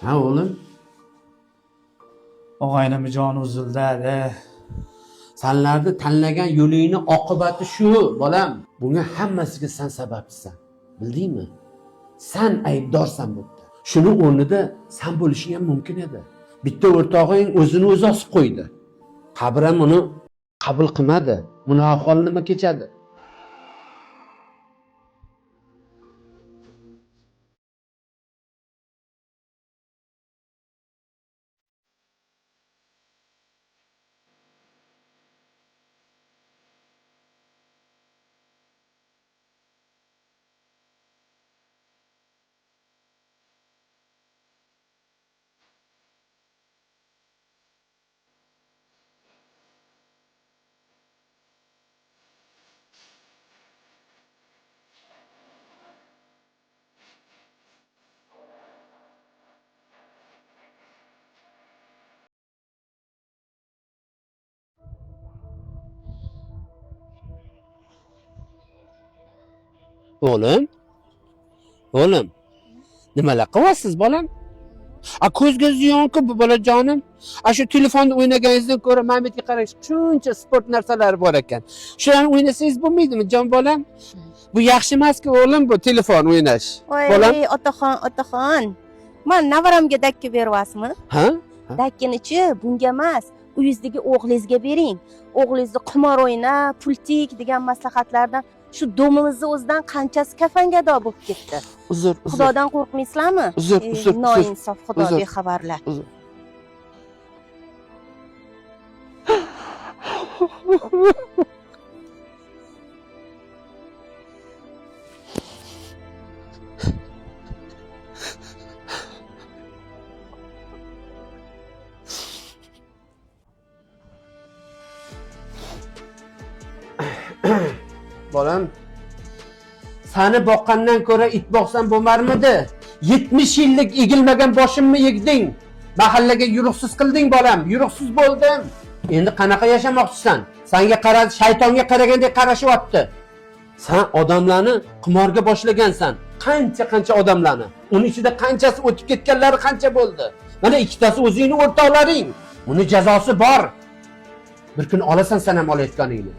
Ha o'g'lim, Og'aynimni joni uzildi hali. Sanlarni tanlagan yo'lingni oqibati shu, bolam. Bunga hammasiga san sababchisan. Bildingmi? San aybdorsan bu yerda. Shuni o'rnida san bo'lishing ham mumkin edi. Bitta o'rtog'ing o'zini o'zi osib qo'ydi. Qabr ham uni qabul qilmadi. Buni ahvoli nima kechadi? O'g'lim? O'g'lim. Nimalar qilyapsiz bolam? A ko'zga ziyon-ku bu bolajonim. A shu telefonda o'ynaganingizdan ko'ra mana bu yerga qarang, shuncha sport narsalari bor ekan. Shularni o'ynasangiz bo'lmaydimi, jon bolam? Bu yaxshi emas-ku o'g'lim, bu telefon o'ynash. Bolam? Voy, otaxon, otaxon. Man navaramga dakki beryapsizmi? Ha? Dakkinichi bunga emas, uyingizdagi o'g'lingizga bering. O'g'lingizni qimor o'yna, pultik degan maslahatlardan shu domimizni o'zidan qanchasi kafangado bo'lib ketdi. Uzr, uzr. Xudodan qo'rqmaysizlarmi? Uzr, Ey, uzr, uzr. Noinsof, xudo Uzr. bexabarlar. Uzr. Bolam, sani boqqandan ko'ra it boqsam bo'lmarmidi? 70 yillik egilmagan boshimni egding. Mahallaga yuruqsiz qilding bolam, yuruqsiz bo'ldim. Endi qanaqa yashamoqchisan? Sanga qara, shaytonga qaragandek qarashyapti. San odamlarni qimorga boshlagansan. Qancha-qancha odamlarni. Uni ichida qanchasi o'tib ketganlari qancha bo'ldi? Mana ikkitasi o'zingni o'rtoqlaring. Buni jazosi bor. Bir kun olasan sen ham olayotganingni.